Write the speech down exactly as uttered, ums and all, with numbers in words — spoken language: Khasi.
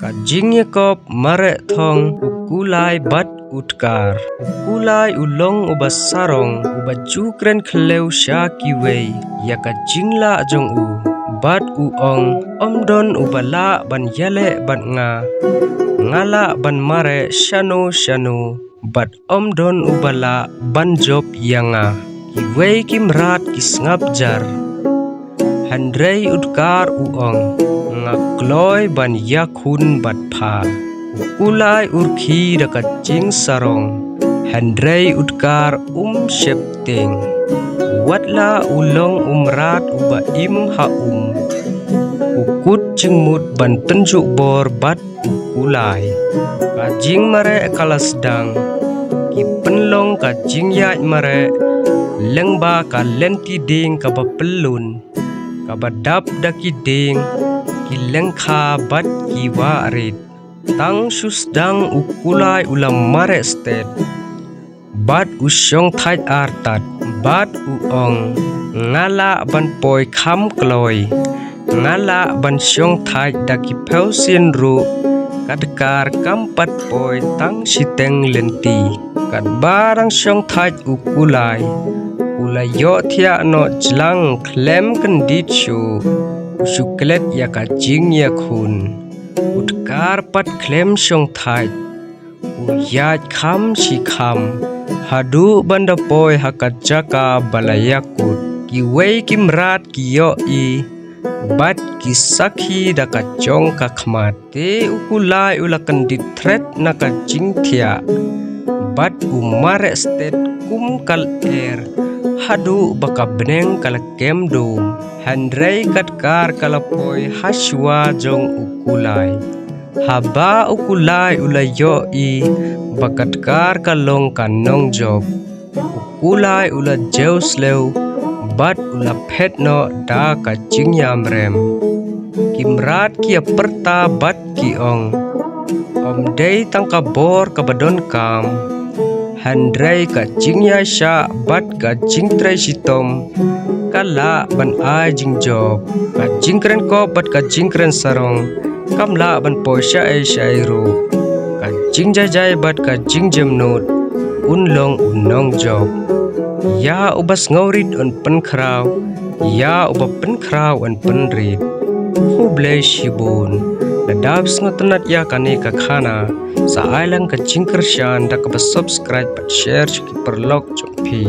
Ka jingïakop mareh thong u Kulai bad u Dkar. U Kulai u long uba sarong, uba ju kren khlem sha kiwei ïa ka jinglah jong u. Bad u ong, ym don uba lah ban ïaleh bad nga. Nga lah ban mareh shano shano. Bad ym don uba lah ban jop ïa nga. Kiwei ki mrad ki sngap jar. Hynrei u Dkar u ong, nga kloi ban ïakhun bad pha. U Kulai u rkhie da ka jingsarong. Hynrei u Dkar um sheptieng. Wat la u long u mrad uba im ha um. U kut jingmut ban pynjubor bad u Kulai. Ka jingmareh ka la sdang. Ki pynlong ka jingïaid mareh. Lyngba ka lynti dieng kaba pyllun. Kaba dap da ki dieng, ki lyngkha bad ki wah rit. Tang shu sdang u Kulai u la mareh stet. Bad u shongthait artat. Bad u ong, nga lah ban poi kham kloi. Nga lah ban shongthait da ki phew sien ruh. Ka Dkar kam pat poi tang shiteng lynti. Katba dang shongthait u Kulai. U la ïohthiah noh jlang khlem kyndit shuh. U shu klet ïa ka jingïakhun. U Dkar pat khlem shongthait. U ïaid kham shi kham. Haduh ban da poi ha ka jaka ba la ïakut. Kiwei ki mrad ki ïohi. Bad ki sakhi da ka jong ka khmat. Te u Kulai u la kyndit thret na ka jingthiah. Bad u mareh stet kum ka lyer. Haduh ba ka bneng ka la kem dum. Hynrei ka Dkar ka la poi ha shuwa jong u Kulai. Haba u Kulai u la ïohi. Ba ka Dkar ka long ka nongjop. U Kulai u la jew slem. Bad u la phet noh da ka jingïamrem. Ki mrad ki ïa pyrta bad ki ong. Ym dei tang ka bor kaba donkam. Hynrei ka jingïaishah bad ka jingtrei shitom. Ka lah ban ai jingjop. Ka jingkren kop bad ka jingkren sarong. Kam lah ban poi shaei shaei ruh. Ka jingjai jai bad ka jingjemnud. Un long u nongjop. Ïa uba sngewrit un pynkhraw. Ïa uba pynkhraw un pynrit. Khublei shibun. Lada phi sngewtynnat ïa kane ka khana. Sa ai lang ka jingkyrshan da kaba subscribe bad share sha ki paralok jong phi.